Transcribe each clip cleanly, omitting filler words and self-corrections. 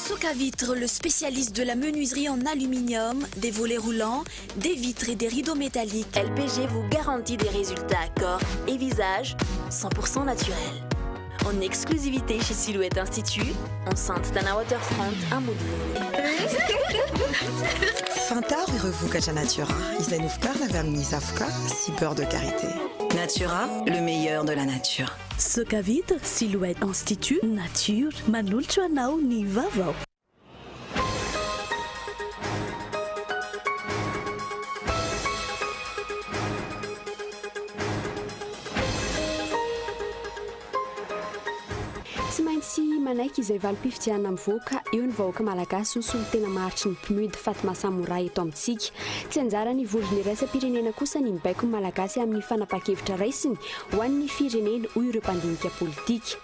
Socavitre, le spécialiste de la menuiserie en aluminium, des volets roulants, des vitres et des rideaux métalliques. LPG vous garantit des résultats corps et visage 100% naturels. En exclusivité chez Silhouette Institut, enceinte Tana Waterfront, un mot Fantaro ireo vokatra Natura izay novokarina avy amin'ny zavoka sy beurre de karité. Natura, le meilleur de la nature. Socavitre, Silhouette Institut, Nature, manolotra ho anao ny vaovao. Tsy maintsy manaiky izay valim-pifidianana mivoaka eo ny vahoaka malagasy hoy solontena maharitry ny PNUD Fatma Samoura eto amintsika. Tsy anjaran'ny vondrona iraisam-pirenena kosa ny mibaiko ny Malagasy amin'ny fanapahan-kevitra raisiny ho an'ny firenena hoy ireo mpandinika politika.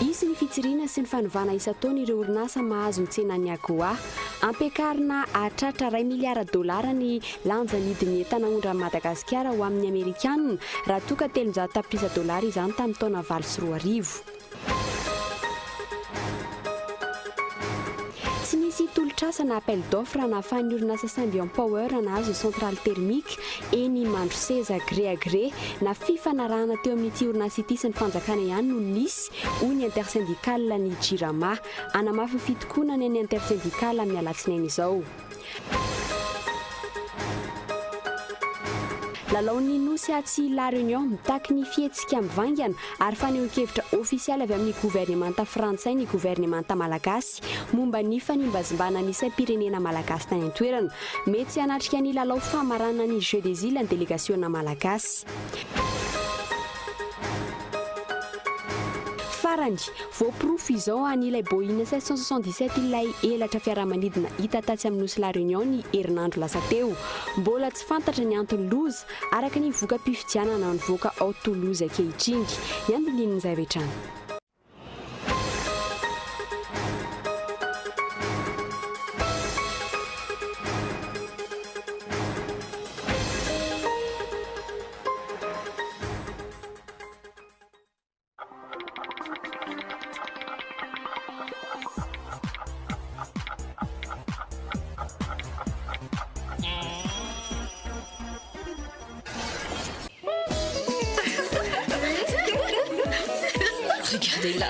Hisy ny fitsirihana sy ny fanovana isan-taona ireo orinasa mahazo ny tsenan'ny AGOA. Ampiakarina hahatratra iray miliara dolara ny lanjan'hidin'ny entana aondran'i Madagasikara ho amin'ny Amerikanina raha toa ka 300 tapitrisa dolara izany tamin'ny taona 2008. Tsy nisy tolotr'asa na appel d'offre nahafahan'ny orinasa Symbion Power nahazo ny centrale thermique eny Mandroseza gré à gré na fifanarahana teo amin'ity orinasa ity sy ny fanjakana ihany no nisy, hoy ny intersyndicale ny Jirama. Hanamafy ny fitokonany ny intersyndicale amin'ny alatsinainy izao. Lalaon'ny Nosy atsy La Réunion, mitaky ny fihetsika mivaingana ary fanehoan-kevitra ofisialy avy amin'ny governemanta frantsay ny governemanta malagasy momba ny fanimbazimbana ny saim-pirenena malagasy tany an-toerana. Mety hanatrika ny lalao famaranana ny Jeux des Îles ny delegasiona malagasy. Farany, voaporofo izao any ilay Boeing 777 ilay elatra fiaramanidina hita tatsy amin'ny nosy La Réunion ny herinandro lasa teo. Mbola tsy fantatra ny anton'ny loza, araka ny voka-pifidianana nivoaka ao Toulouse ankehitriny. Ny andindinin'izay avy hatrany. Regardez-la.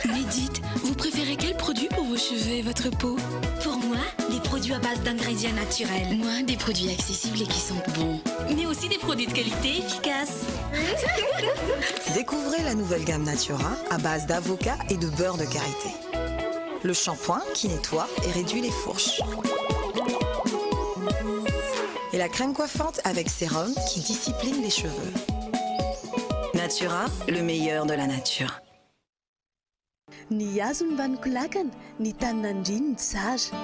Mais dites, vous préférez quel produit pour vos cheveux et votre peau Pour moi, des produits à base d'ingrédients naturels. Moi, des produits accessibles et qui sentent bon. Mais aussi des produits de qualité efficaces. Découvrez la nouvelle gamme Natura à base d'avocat et de beurre de karité. Le shampoing qui nettoie et réduit les fourches. Et la crème coiffante avec sérum qui discipline les cheveux. Natura, le meilleur de la nature. Ny hazo no mbanon-kolakana, ny tany nandriany ny tsara.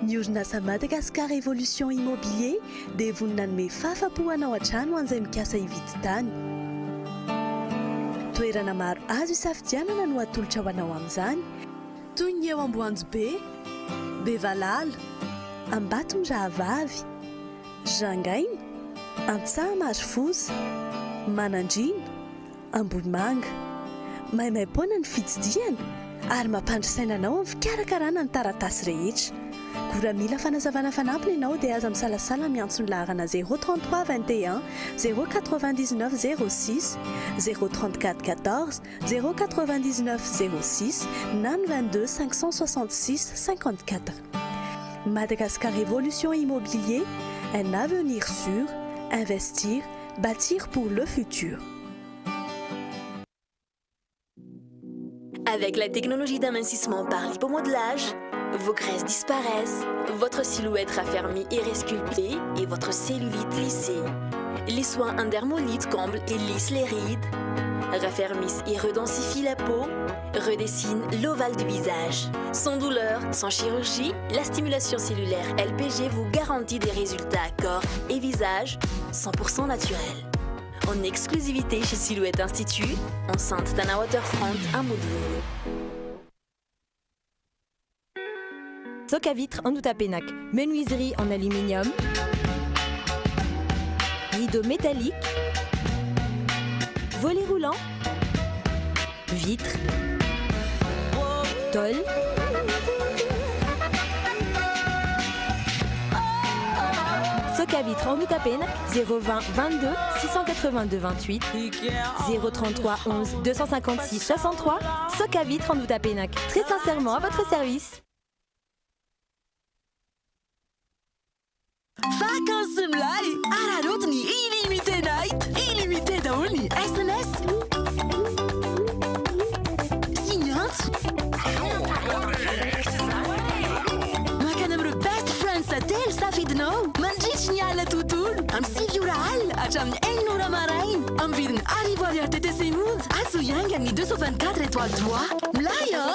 Ny orinasa Madagascar Evolution Immobilier dia vonona hanome fahafapo anao hatrany ho an'izay mikasa hividy tany. Toerana maro azo isafidianana no atolotra ho anao amin'izany, toy ny eo Amboanjobe, Bevalala, Ambatomirahavavy, Rangaina, Antsahamarifoza, Manandriana, Ambohimanga. Maimaimpoana ny fitsidihana ary mampandry saina anao amin'ny fikarakarana ny taratasy rehetra. Koa raha mila fanazavana fanampiny ianao dia aza misalasala miantso ny laharana zéro 33 21 zéro 99 06, zéro 34 14 zéro 99 06 na ny 22 566 54. Madagascar Evolution Immobilier, un avenir sûr, investir, bâtir pour le futur. Avec la technologie d'amincissement par lipomodelage, vos graisses disparaissent, votre silhouette raffermie et resculptée et votre cellulite lissée. Les soins Indermolite comblent et lissent les rides, raffermissent et redensifient la peau, redessinent l'ovale du visage. Sans douleur, sans chirurgie, la stimulation cellulaire LPG vous garantit des résultats corps et visage 100% naturels. En exclusivité chez Silhouette Institut, enceinte Tana Waterfront à Moudou. Soc à vitre en Outapenac, menuiserie en aluminium, rideau métallique, volet roulant. Vitre, tôle, Socavitre Andohatapenaka, 020 22 682 28, 033 11 256 63. Socavitre Andohatapenaka, très sincèrement à votre service. Vacances milay! Araraoty ny illimité night! Illimité daholo ny SMS sy ny antso. Mankany amin'ireo best friends telo safidinao mandritry ny alina tontolo amin'ny 9 ora alina hatramin'ny 6 ora maraina amin'ny vidiny 1000 ariary TTC monja. Antso hiainga amin'ny 224 étoile 3. Milay an!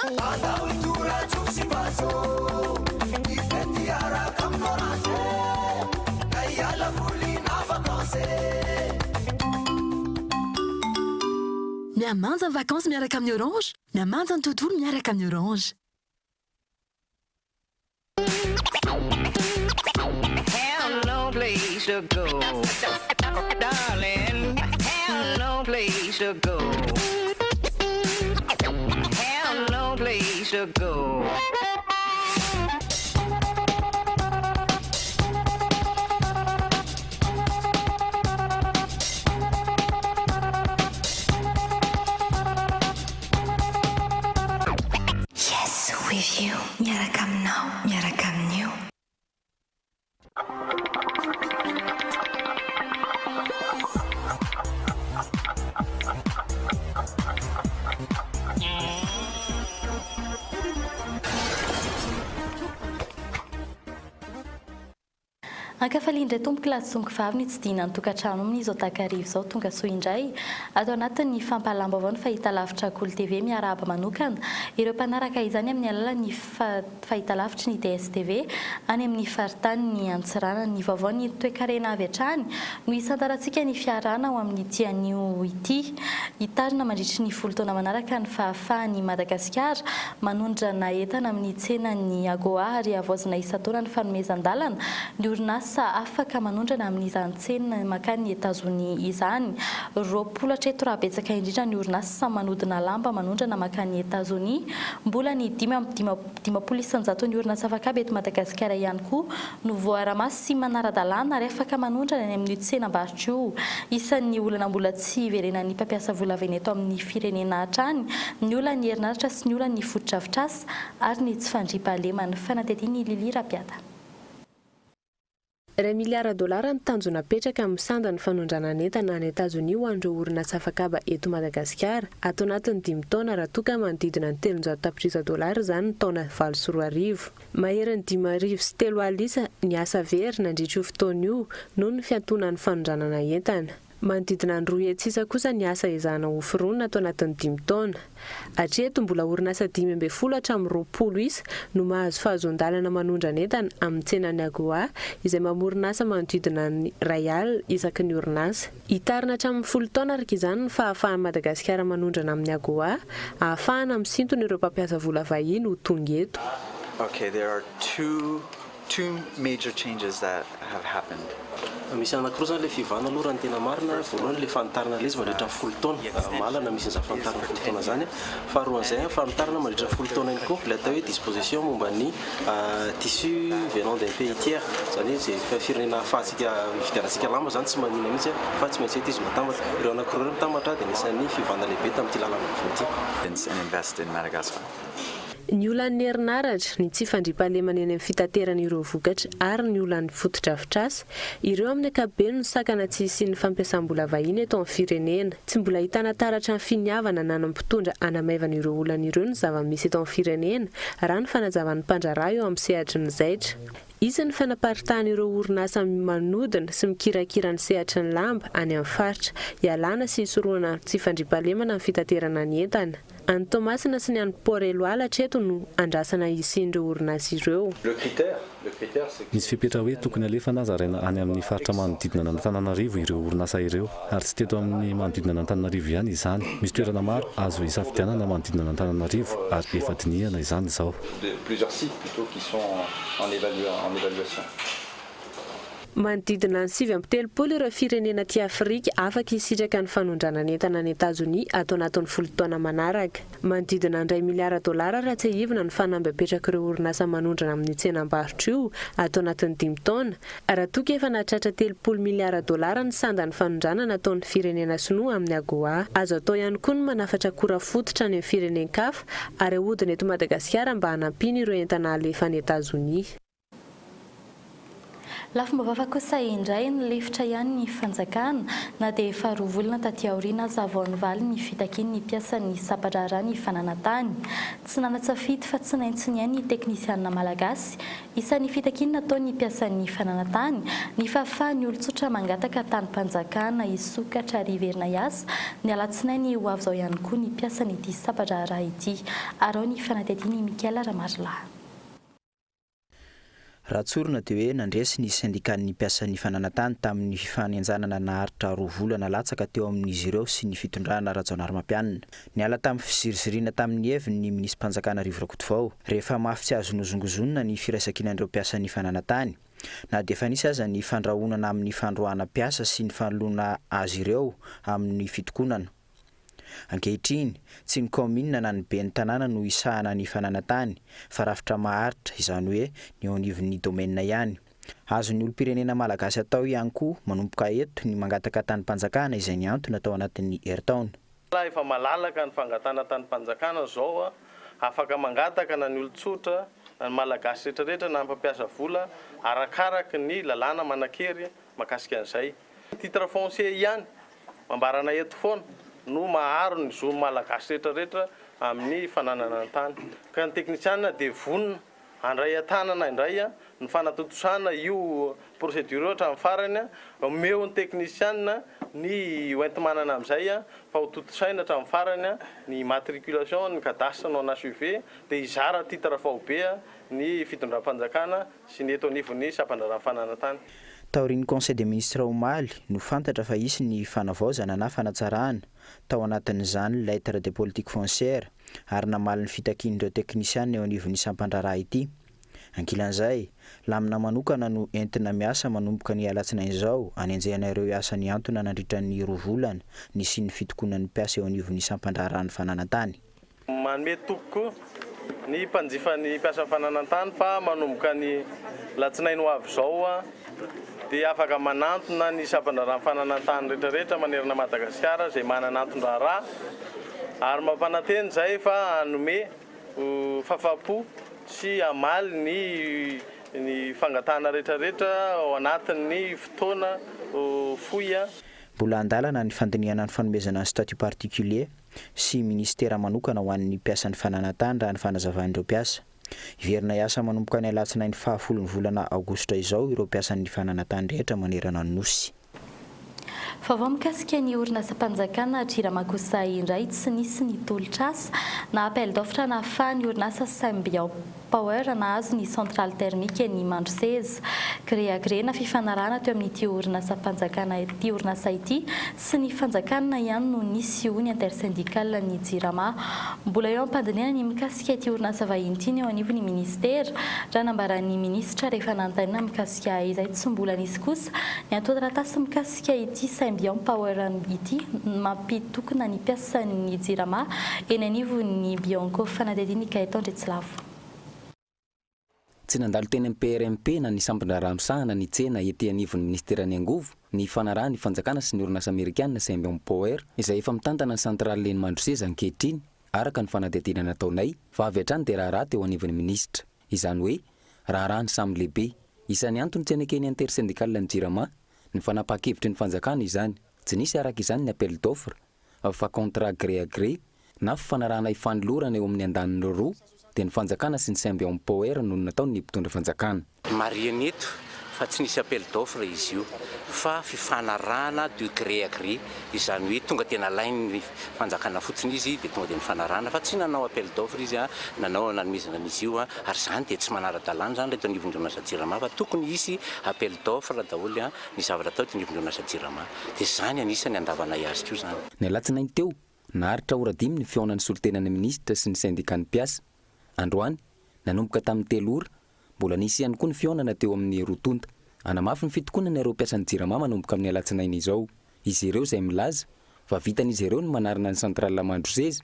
Mihamanja ny vacances miaraka amin'ny Orange, mihamanja ny tontolo miaraka amin'ny Orange. Yes with you, miaraka aminao, miaraka amin'io. Ankafaliana indray tompoko lahy sy tompoko vavy ny tsidihina ny tokantrano amin'izao takariva izao. Tonga soa indray ato anatin'ny fampahalalam-baovao ny fahitalavitra Kolo TV. Miarahaba manokana ireo mpanaraka izany amin'ny alalan'ny fahitalavitry ny DSTV any amin'ny faritanin'i Antsiranana. Ny vaovaon'ny toekarena avy hatrany no hisantarantsika ny fiarahana ao amin'ity anio ity. Hitarina mandritry ny 10 taona manaraka ny fahafahan'i Madagasikara manondrana entana amin'ny tsenan'ny AGOA ary havaozina isan-taona ny fanomezan-dalana ny orinasa afaka manondrana amin'izany tsena mankany Etazonia izany. 20 hatreto raha betsaka indrindra ny orinasa manodina lamba manondrana mankany Etazonia. Mbola ny 55 isan-jaton'ny orinasa afak'haba eto Madagasikara ihany koa no voaaramaso sy manara-dalàna ary afaka manondrana any amin'io tsenam-barotra io. Isan'ny olana mbola tsy hiverenan'ny mpampiasa vola avy any eto amin'ny firenena hatrany ny olan'ny herinaratra sy ny olan'ny fotodrafitrasa ary ny tsy fandriampahalemana. Fanadihadian'i Lily Rabiada. Iray miliara dolara ny tanjona apetraka amin'ny sandan'ny fanondranana entana any Etazonia ho an'ireo orinasa afak'haba eto Madagasikara ato anatin'ny dimy taona raha toa ka manodidina ny 300 tapitrisa dolara izany ny taona 2008. Maherin'ny 3005 isa ny asa very nandritra io fotoana io noho ny fiantonan'ny fanondranana entana. Manodidina ny 200 isa kosa ny asa ezahana hoforonina ato anatin'ny dimy taona. Hatreto, mbola orinasa 15 hatramin'ny 20 isa no mahazo fahazoan-dalana manondrana entana amin'ny tsenan'ny Agoa, izay mamorona asa manodidina ny 1000 isaky ny orinasa. Hitarina hatramin'ny folo taona araka izany ny fahafahan'i Madagasikara manondrana amin'ny Agoa, ahafahana misintona ireo mpampiasa vola vahiny ho tonga eto. Okay, there are two Two major changes that have happened. Misy anankiroa izany ilay fiovana aloha raha ny tena marina, voalohany ilay fanitarana ilay izy mandritra ny folo taona, mahalana misy an'izany fanitarana folo taona izany, faharoan'izay fanitarana mandritra ny folo taona ihany koa ilay atao hoe disposition momba ny tissu venant d'un pays tiers, izany hoe izay firenena ahafahantsika hividianantsika lamba izany tsy maninona mihitsy fa tsy maintsy eto izy matambatra. Ireo anankiroa ireo mitambatra dia anisan'ny fiovana lehibe tamin'ity lalana vaovao ity. And invest in Madagascar. Ny olan'ny herinaratra, ny tsy fandriampahalemana eny amin'ny fitaterana ireo vokatra ary ny olan'ny fotodrafitrasa, ireo amin'ny ankapobeny no sakana tsy hisian'ny fampiasam-bola vahiny eto amin'ny firenena. Tsy mbola ahitana taratra ny finiavana ananan'ny mpitondra hanamaivana ireo olana ireo ny zava-misy eto amin'ny firenena, raha ny fanazavan'ny mpandraharaha eo amin'ny sehatry ny zaitra. Hisy ny fanaparitahana ireo orinasa manodina sy mikirakira ny sehatry ny lamba any amin'ny faritra, hialana sy hisorohana ny tsy fandriampahalemana amin'ny fitaterana ny entana. Any Toamasina sy ny any Port Eloala hatreto no andrasana hisian'ireo orinasa ireo. Misy fepetra hoe tokony alefa na zaraina any amin'ny faritra manodidina an'Antananarivo ireo orinasa ireo, ary tsy teto amin'ny manodidina an'Antananarivo ihany izany. Misy toerana maro azo isafidianana manodidina an'Antananarivo ary efa dinihana izany izao. Manodidina ny 39 ireo firenena aty Afrika afaka hisitraka ny fanondranana entana any Etazonia ato anatin'ny 10 taona manaraka. Manodidina ny iray miliara dolara raha tsiahivina ny fanamby apetrak'ireo orinasa manondrana amin'io tsenam-barotra io ato anatin'ny dimy taona, raha toa ka efa nahatratra 30 miliara dolara ny sandan'ny fanondranana ataon'ny firenena sinoa amin'ny AGOA. Azo atao ihany koa ny manafatra akora fototra any amin'ny firenen-kafa ary ahodina eto Madagasikara mba hanampiana ireo entana alefa any Etazonia. Lafim-baovao kosa indray, nilefitra ihany ny fanjakana na dia efa roa volana taty aoriana aza vao nivaly ny fitakian'ny mpiasan'ny sampan-draharaha ny fananantany. Tsy nanan-tsafidy fa tsy naintsy nihaino ny teknisianina malagasy. Isan'ny fitakiana nataon'ny mpiasan'ny fananantany ny fahafahan'ny olon-tsotra mangataka tanim-panjakana hisokatra ary hiverina hiasa ny alatsinainy ho avy izao ihany koa ny mpiasan'ity sampan-draharaha ity. Araho ny fanadihadian'i Mickaël Ramarilahy. Raha tsorina dia hoe nandresy ny sendikan'ny mpiasan'ny fananantany tamin'ny fifanenjanana naharitra roa volana latsaka teo amin'izy ireo sy ny fitondrana Rajaonarimampianina. Niala tamin'ny fiziriziriana tamin'ny heviny ny minisi-panjakana Rivo Rakotovao rehefa mafy tsy azo nozongozonina ny firaisankinan'ireo mpiasan'ny fananantany na dia efa nisy aza ny fandrahonana amin'ny fandroahana mpiasa sy ny fanoloana azy ireo amin'ny fitokonana. Ankehitriny, tsy ny kaominina na ny ben'ny tanàna no hisahana ny fananan-tany, fa rafitra maharitra, izany hoe ny eo anivon'ny domaine ihany. Azon'ny olom-pirenena malagasy atao ihany koa manomboka eto ny mangataka tanim-panjakana izay nihantona tao anatin'ny herintaona. Efa malalaka ny fangatahana tanim-panjakana izao, afaka mangataka na ny olon-tsotra, na ny malagasy rehetrarehetra na ny mpampiasa vola, arakaraky ny lalàna manan-kery mahakasika an'izay. Titre foncier ihany Ambarana eto foana no maharo ny zon'ny Malagasy rehetra rehetra amin'ny fananana ny tany. Ka ny teknisianina dia vonona handray an-tanana indray ny fanatontosana io procédure io hatramin'ny farany. Omeo ny teknisianina ny hoenti-manana amin'izay fa ho tontosaina hatramin'ny farany ny immatriculation, ny cadastre non achevé, dia hizara titre faobe ny fitondram-panjakana sy ny eto anivon'ny sampandraharahan'ny fananan-tany. Taorian'ny Conseil des ministres omaly no fantatra fa hisy ny fanavaozana na fanatsarana, tao anatin'izany lettre de politique foncière, ary namaly ny fitakian'ireo teknisiana eo anivon'ny sampandraharaha ity. Ankilan'izay, lamina manokana no entina miasa manomboka ny alatsinainy izao anenjehana ireo asa nihantona nandritra ny roa volana nisian'ny fitokonan'ny mpiasa eo anivon'ny sampandraharahan'ny fananan-tany. Manome toky koa ny mpanjifa ny mpiasa fananan-tany fa manomboka ny latsinainy ho avy izao dia afaka manantona ny sampan-draharahan'ny fananan-tany rehetrarehetra manerana Madagasikara izay manana anton-draharaha ary mampanantena izahay fa hanome fafapo sy hamaly ny ny fangatahana rehetrarehetra ao anatin'ny fotoana fohy. Mbola an-dalana ny fandinihana ny fanomezana ny statut particulier sy minisitera manokana ho an'ny mpiasan'ny fananantany raha ny fanazavan'ireo mpiasa. Hiverina hiasa manomboka ny alatsinainy fahafolon'ny volana aogositra izao ireo mpiasan'ny fananantany rehetra manerana ny Nosy. Vaovao mikasika ny orinasam-panjakana Jirama kosa indray tsy nisy ny tolotr'asa na appel d'offre nahafahan'ny orinasa Symbion Power nahazo ny centrale thermique eny Mandroseza. Gré à gré na fifanarahana teo amin'ity orinasam-panjakana ity orinasa ity sy ny fanjakana ihany no nisy hoy ny intersyndical ny Jirama. Mbola eo am-pandinihana ny mikasika ity orinasa vahiny ity ny eo anivon'ny minisitera, raha nambaran'ny minisitra rehefa nanontaniana mikasika izay tsy mbola nisy kosa ny antontaratasy mikasika ity Symbion Power ity mampitokona ny mpiasan'ny Jirama eny anivon'ny Bianco Fanadihadiana i Gaëtan Andriatsilavo. Tsy nandalo teny amin'ny PRMP na ny sampan-draharaha misahana ny tsena ety anivon'ny minisiteran'ny Angovo ny hifanarahan'ny fanjakana sy ny orinasa amerikanina Symbion Power izay efa mitantana ny centrale eny Mandroseza ankehitriny araka ny fanadihadiana nataonay fa avy hatrany dia raharaha teo anivon'ny minisitra. Izany hoe raharaha ny samy lehibe. Isan'ny antony tsy aneken'ny intersyndical ny Jirama ny fanapahan-kevitry ny fanjakana izany. Tsy nisy araka izany ny appel d'offre fa contrat gré à gré na fifanarahana ifanolorana eo amin'ny andaniny roa dia ny fanjakana sy ny Symbion Power no nataon'ny mpitondra fanjakana. Marihina eto fa tsy nisy appel d'offre izy io fa fifanarahana de gré à gré, izany hoe tonga dia nalain'ny fanjakana fotsiny izy dia tonga dia nifanarahana fa tsy nanao appel d'offre izy nanao nanomezana an'izy io ary izany dia tsy manara-dalàna izany reto anivon'ny orinasa Jirama fa tokony hisy appel d'offre daholo ny zavatra atao eto anivon'ny orinasa Jirama. Dia izany anisany andavanay azy koa izany. Ny alatsinainy teo, naharitra ora dimy ny fihaonan'ny solontenan'ny minisitra sy ny sendikan'ny mpiasa. Androany, nanomboka tamin'ny telo ora, mbola nisy ihany koa ny fihaonana teo amin'ny roa tonta. Hanamafy ny fitokonana ireo mpiasan'ny Jirama manomboka amin'ny alatsinainy izao. Izy ireo izay milaza fa vitan'izy ireo ny manarina ny centrale Mandroseza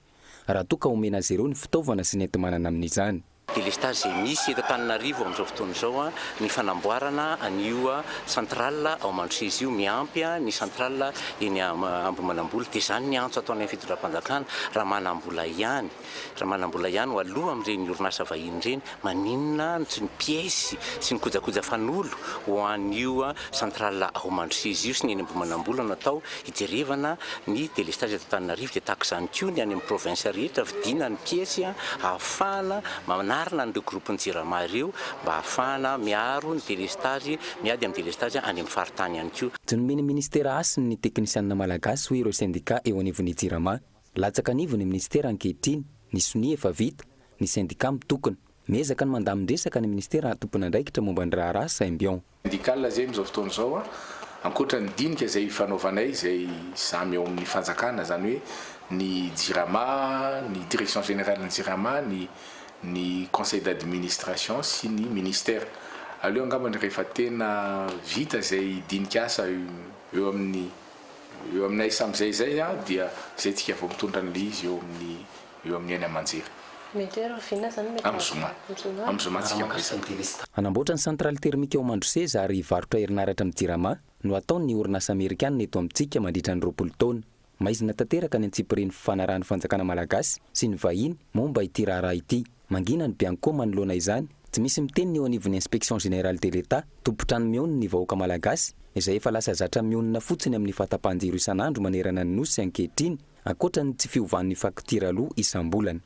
raha toa ka omena azy ireo ny fitaovana sy ny enti-manana amin'izany. Délestage izay misy eto Antananarivo amin'izao fotoana izao ny fanamboarana an'io centrale ao Mandroseza io miampy ny centrale eny Ambohimanambola. Dia izany ny antso ataonay fitondram-panjakana raha manam-bola ihany, raha manam-bola ihany ho aloha amin'ireny orinasa vahiny ireny, maninona no tsy ny pièces sy ny kojakoja fanolo ho an'io centrale ao Mandroseza io sy ny eny Ambohimanambola no atao hijerevana ny délestage eto Antananarivo dia tahaka izany koa ny any amin'ny province rehetra vidiana ny pièces ahafahana manarina an'ireo groupe-n'ny Jirama ireo mba ahafahana miaro ny délestage miady amin'ny délestage any amin'ny faritany ihany koa. Tsy nomen'ny minisitera hasiny ny teknisianina malagasy hoy ireo sendika eo anivon'ny Jirama. Latsaka anivon'ny minisitera ankehitriny, ny sonia efa vita, ny sendika mitokona. Miezaka ny mandamin-dresaka ny minisitera tompon'andraikitra momba ny raharaha Symbion. Syndical izay amin'izao fotoana izao, ankoatra ny dinika izay ifanaovanay izay samy ao amin'ny fanjakana, izany hoe ny Jirama, ny direction générale ny Jirama, ny ny conseil d'administration sy ny ministère. Aleo angambany rehefa tena vita izay dinika asa eo amin'ny eo aminay samy izay izay dia izay tsika vao mitondra an'ilay izy eo amin'ny eo amin'ny haino aman-jery. Mety hoe rahoviana izany mety Amin'ny zoma. Amin'ny zoma tsika miresaka. Hanamboatra ny centrale thermique ao Mandroseza ary hivarotra herinaratra amin'ny Jirama no ataon'ny orinasa amerikanina eto amintsika mandritra ny 20 taona. Maizina tanteraka ny antsipirian'ny fifanarahan'ny fanjakana malagasy sy ny vahiny momba ity raharaha ity. Mangina ny Bianco manoloana izany. Tsy misy miteny ny eo anivon'ny Inspection Générale de l'Etat, tompon-trano mionona ny vahoaka malagasy, izay efa lasa zatra mionona fotsiny amin'ny fahatapahan-jiro isan'andro manerana ny Nosy ankehitriny. Ankoatra ny tsy fiovan'ny faktiora aloa isam-bolana.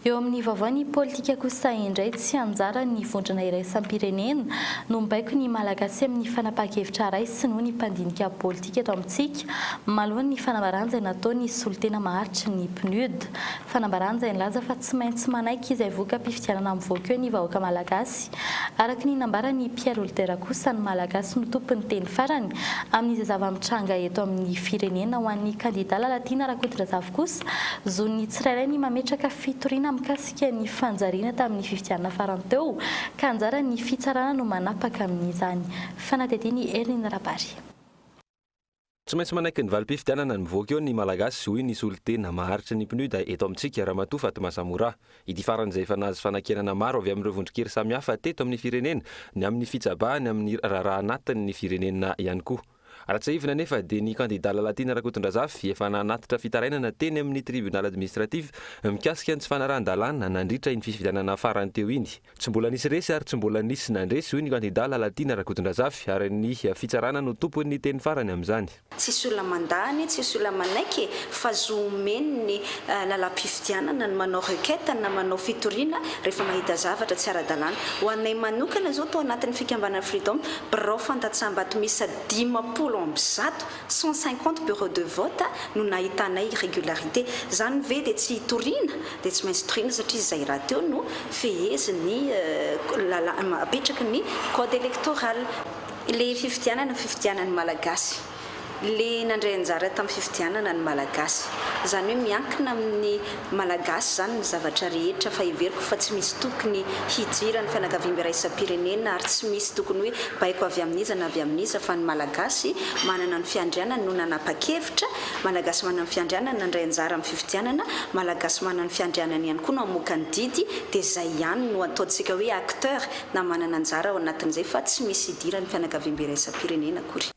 Eo amin'ny vaovao ny politika kosa indray tsy anjaran'ny vondrona iraisam-pirenena no mibaiko ny Malagasy amin'ny fanapahan-kevitra raisiny hoy ny mpandinika politika eto amintsika manoloana ny fanambarana izay nataon'ny solontena maharitry ny PNUD. Fanambarana izay nilaza fa tsy maintsy manaiky izay voka-pifidianana mivoaka eo ny vahoaka Malagasy. Araka ny nambaran'i Pierre Holder kosa, ny Malagasy no tompon'ny teny farany amin'izay zava-mitranga eto amin'ny firenena. Ho an'ny kandida Lalatiana Rakotondrazafy kosa, zon'ny tsirairay ny mametraka fitoriana mikasika ny fanjariana tamin'ny fifidianana farany teo, ka anjaran'ny fitsarana no manapaka amin'izany. Fanadihadian'i Herinina Rabary. Tsy maintsy manaiky ny valim-pifidianana ny mivoaka eo ny Malagasy, hoy ny solontena maharitry ny PNUD eto amintsika, Ramatoa Fatma Samoura. Ity farany izay efa nahazo fanakianana maro avy amin'ireo vondron-kery samihafa teto amin'ny firenena ny amin'ny fitsabahany amin'ny raharaha anatin'ny firenena ihany koa. Raha tsiahivina anefa dia ny kandida Lalatiana Rakotondrazafy efa nanatitra fitarainana teny amin'ny tribunal administratif mikasika ny tsy fanarahan-dalàna nandritra iny fifidianana farany teo iny. Tsy mbola nisy resy ary tsy mbola nisy nandresy, hoy ny kandidà Lalatiana Rakotondrazafy, ary ny fitsarana no tompon'ny teny farany amin'izany. Tsisy olona mandà anie, tsisy olona manaiky e, fa zo omeny ny lalam-pifidianana ny manao requête na manao fitoriana rehefa mahita zavatra tsy ara-dalàna. Ho anay manokana izao tao anatin'ny fikambanana Freedom, birao fandatsaham-bato miisa 150, 150 bureaux de vote no nahitanay irrégularité. Izany ve dia tsy hitoriana? Dia tsy maintsy toriana satria izay rahateo no fehezin'ny lalàna apetraky ny code électoral. Ilay fifidianana fifidianan'ny Malagasy. Ilay nandray anjara tamin'ny fifidianana ny Malagasy. Izany hoe miankina amin'ny Malagasy izany ny zavatra rehetra fa heveriko fa tsy misy tokony hidiran'ny fianakaviambe iraisam-pirenena ary tsy misy tokony hoe baiko avy amin'iza na avy amin'iza fa ny Malagasy manana ny fiandrianany no nanapa-kevitra, Malagasy manana ny fiandrianany nandray anjara amin'ny fifidianana, Malagasy manana ny fiandrianany ihany koa no hamoaka ny didy dia izay ihany no ataontsika hoe acteur na manana anjara ao anatin'izay fa tsy misy idiran'ny fianakaviambe iraisam-pirenena akory.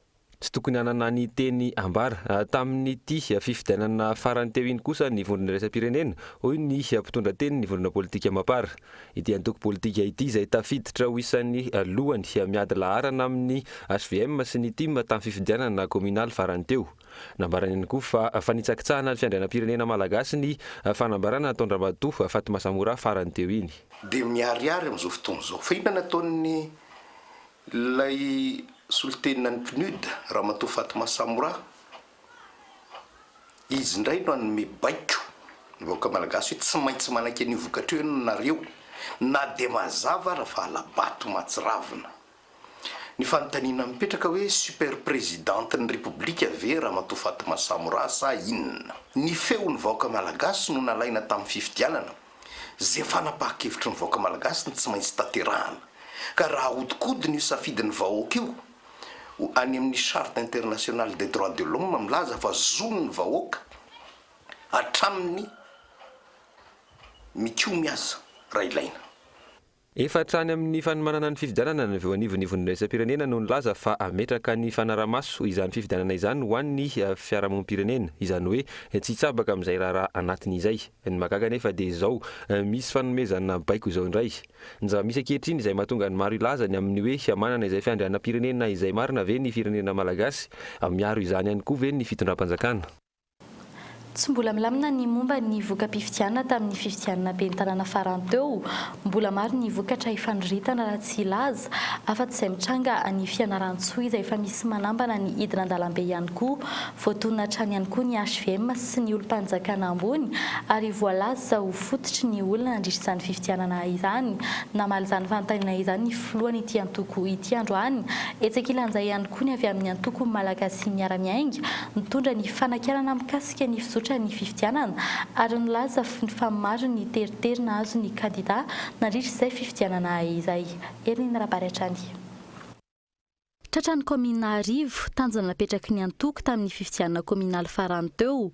Tsy tokony hanana ny teny ambara tamin'ity fifidianana farany teo iny kosa ny vondrona iraisam-pirenena, hoy ny mpitondra tenin'ny vondrona politika Mapar. Ity antoko politika ity izay tafiditra ho isan'ny lohany miady laharana amin'ny hvm sy ny tim tamin'ny fifidianana kaominaly farany teo. Nambarany ihany koa fa fanitsakitsahana ny fiandrianam-pirenena malagasy ny fanambarana nataon-dRamatoa Fatma Samoura farany teo iny. Dia miharihary amin'izao fotoana izao. Fa inona nataon'ny ilay solontenan'ny PNUD, Ramatoa Fatma Samoura? Izy indray no hanome baiko ny vahoaka malagasy hoe tsy maintsy manaiky an'io vokatra io ianareo na dia mazava ara fa hala-bato mahatsiravina. Ny fanontaniana mipetraka hoe super présidente-n'ny Repoblika ve Ramatoa Fatma Samoura sa inona? Ny feon'ny vahoaka malagasy no nalaina tamin'ny fifidianana. Izay fanapahan-kevitry ny vahoaka malagasy no tsy maintsy tanterahana. Ka raha ahodikodina io safidin'ny vahoaka io, any amin'ny Charte internationale des droits de l'homme milaza fa zon'ny vahoaka hatramin'ny mikomy aza raha ilaina. Efa hatrany amin'ny fanomanana ny fifidianana ny avy eo anivon'ny Vondrona Iraisam-pirenena no nilaza fa hametraka ny fanaraha-maso izany fifidianana izany ho an'ny fiarahamonim-pirenena, izany hoe tsy hitsabaka amin'izay raharaha anatiny izay. Ny mahagaga anefa dia izao misy fanomezana baiko izao indray. Ny zava-misy ankehitriny izay mahatonga ny maro hilaza ny amin'ny hoe manana izay fiandrianam-pirenena izay marina ve ny firenena malagasy? Miaro izany ihany koa ve ny fitondram-panjakana? Tsy mbola milamina ny momba ny voka-pifidianana tamin'ny fifidianana ben'ny tanàna farany teo. Mbola maro ny vokatra ifandroritana raha tsy hilaza afa-tsy izay mitranga any Fianarantsoa izay efa misy manambana ny hidina an-dalambe ihany koa. Voatonona hatrany ihany koa ny hvm sy ny olom-panjakana ambony ary voalaza ho fototry ny olana nandritra izany fifidianana izany. Namaly izany fanontaniana izany ny filohan'ity antoko ity androany. Etsy ankilan'izay ihany koa ny avy amin'ny antoko Malagasy Miara-Miainga nitondra ny fanakianana mikasika ny fizotran'ny fifidianana ary nilaza fa maro ny teritery nahazo ny kandida nandritra izay fifidianana izay. Herinina Rabary hatrany. Tratra ny kaominina Arivo, tanjona napetraky ny antoko tamin'ny fifidianana kaominaly farany teo.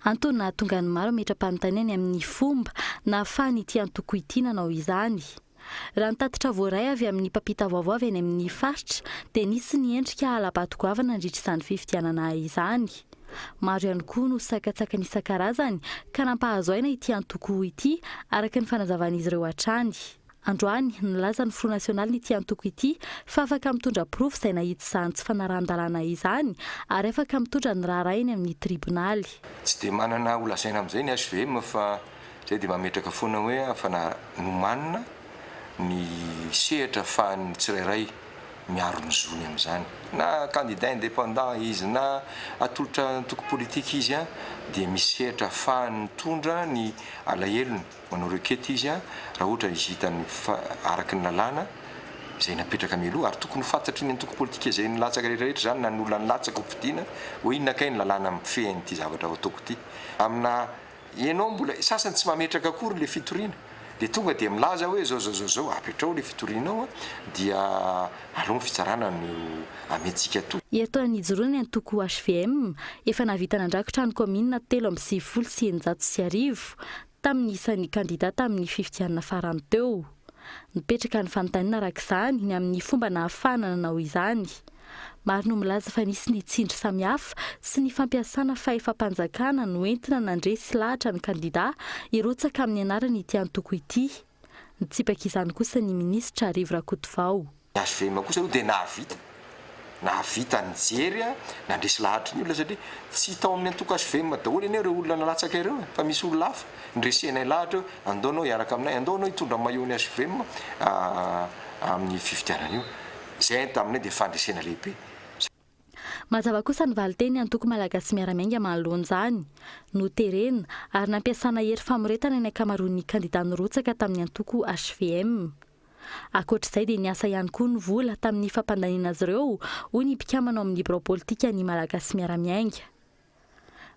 Antony nahatonga ny maro hametra-panontaniana ny amin'ny fomba nahafahan'ity antoko ity nanao izany. Raha ny tatitra voaray avy amin'ny mpampita vaovao avy any amin'ny faritra dia nisy ny endrika hala-bato goavana nandritra izany fifidianana izany. Maro ihany koa no sakantsakana isan-karazany ka nampahazo aina ity antoko ity araka ny fanazavan'izy ireo hatrany. Androany, nilaza ny filoha nasionalin'ity antoko ity fa afaka mitondra porofo izay nahita izany tsy fanarahan-dalàna izany ary afaka mitondra ny raharaha eny amin'ny tribonaly. Tsy dia manana ho lazaina amin'izay ny hvm fa Zay dia mametraka foana hoe efa nomanina ny sehatra afahan'ny tsirairay miaro ny zony amin'izany. Na candidat indépendant izy na atolotra antoko politika izy dia misy sehatra afahany mitondra ny alahelony, manao requête izy raha ohatra izy hitany fa araka ny lalàna izay napetraka mialoha ary tokony ho fantatry ny antoko politika izay nilatsaka rehetra rehetra izany na ny olona nilatsaka ho fidiana hoe inona kay ny lalàna mifehy an'ity zavatra ataoko ity amina Ianao mbola, sasany tsy mametraka akory le fitoriana de tonga de milaza hoe zao zao zao zao, apetrao le fitorianao an, dia aleo ny fitsarana no amentsika to. Herintaona nijoroana ny antoko hvm, efa nahavita nandrakotra ny kaominina 1693 tamin'ny isan'ny kandida tamin'ny fifidianana farany teo. Nipetraka ny fanontaniana araka izany ny amin'ny fomba nahafahana nanao izany. Maro no milaza fa nisy ny tsindry samihafa sy ny fampiasana fahefam-panjakana noentina nandresy lahatra ny kandida hirotsaka amin'ny anaran'ity antoko ity. Nitsipaka izany kosa ny minisitra Rivo Rakotovao. Ny hvm kosa aloha dia nahavita, nahavita nijery, nandresy lahatra ny olona satria tsy tao amin'ny antoko hvm daholo anie ireo olona nalatsaka ireo e, fa misy olona hafa noresenay lahatra hoe andao anao hiaraka aminay, andao anao hitondra maillot ny hvm amin'ny fifidianana io. Izay taminay dia fandresena lehibe. Mazava kosa ny valinteny antoko Malagasy Miara-Miainga manoloana izany. Noterena ary nampiasana hery famoretana ny ankamaroan'ny kandida nirotsaka tamin'ny antoko hvm. Ankoatra izay dia niasa ihany koa ny vola tamin'ny fampandaniana azy ireo, hoy ny mpikambana ao amin'ny birao politikan'ny Malagasy Miara-Miainga.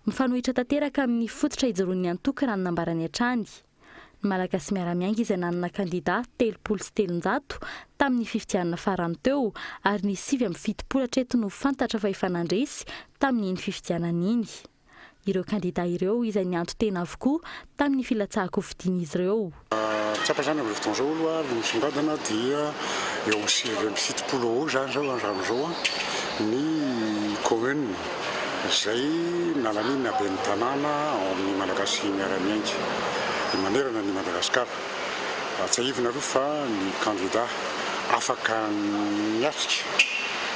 Mifanohitra tanteraka amin'ny fototra ijoroan'ny antoko raha ny nambarany hatrany. Ny Malagasy Miara-Miainga izay nanana kandida 330 tamin'ny fifidianana farany teo ary ny 79 hatreto no fantatra fa efa nandresy tamin'iny fifidianana iny. Ireo kandida ireo izay nianto-tena avokoa tamin'ny filatsahan-kofidian'izy ireo. Tsapa izany amin'izao fotoana izao aloha ny misongadina dia eo amin'ny 79 eo izany izao hatramin'izao ny commune izay nalaniana ben'ny tanàna ao amin'ny Malagasy Miara-Miainga manerana an'i Madagasikara. Tsiahivina aloha fa ny kandida afaka niatrika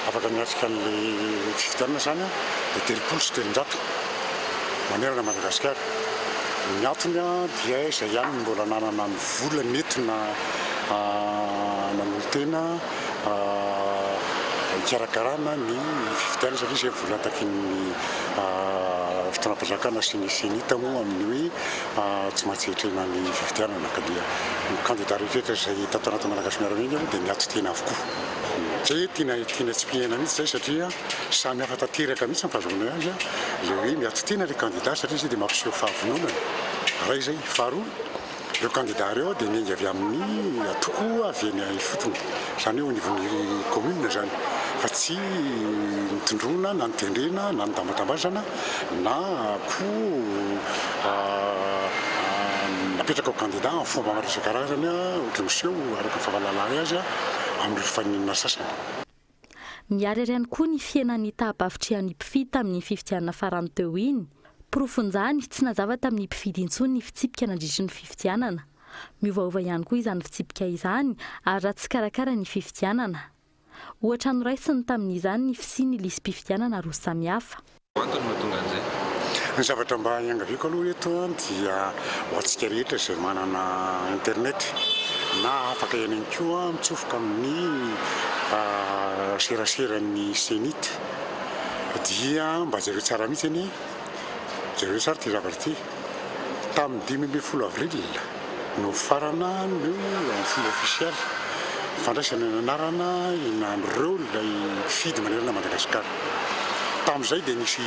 afaka niatrika an'ilay fifidianana izany dia 330 manerana an'i Madagasikara. Ny antony dia izay ihany no mbola nanana ny vola nentina nanolo-tena hikarakarana ny fifidianana satria izay vola takian'ny fitondram-panjakana sy ny Cenit moa amin'ny hoe tsy maintsy hetrena ny fifidianana ka dia ny kandida rehetra izay tato anatin'ny Malagasy Miaramila aloha dia niato-tena avokoa. Izay tiana tiana tsipihina mihitsy izay satria samy hafa tanteraka mihitsy ny fahazoanay azy ilay hoe miato-tena ilay kandida satria izay dia mampiseho fahavononana, iray izay. Faharoa. Ireo kandida ireo dia niainga avy amin'ny antoko avy eny ifotony, izany hoe eo anivon'ny commune izany, fa tsy notondroina na notendrena na notambatambazana na koa napetraka ho kandida amin'ny fomba maro isan-karazany ohatry ny miseho araka ny fahalalana azy amin'ireo fifaninanana sasany. Miharihary ihany koa ny fihenan'ny taha-pahavitrihan'ny mpifidy tamin'iny fifidianana farany teo iny. Porofon'izany, tsy nazava tamin'ny mpifidy intsony ny fitsipika nandritry ny fifidianana. Miovaova ihany koa izany fitsipika izany ary ratsy karakara ny fifidianana. Ohatra noraisiny tamin'izany ny fisian'ny lisi-pifidianana roa samihafa. Antony mahatonga an'izay. Ny zavatra mba iangaviako aloha eto dia ho antsika rehetra izay manana internet na afaka ihany koa mitsofoka amin'ny seraseran'ny cenit dia mba jereo tsara mihitsy anie, jereo tsara ity zavatra ity, tamin'ny 15 avril no nifarana ny amin'ny fomba ofisialy ny fandraisana ny anarana an'ireo ilay mpifidy manerana an'i Madagasikara. Tamin'izay dia nisy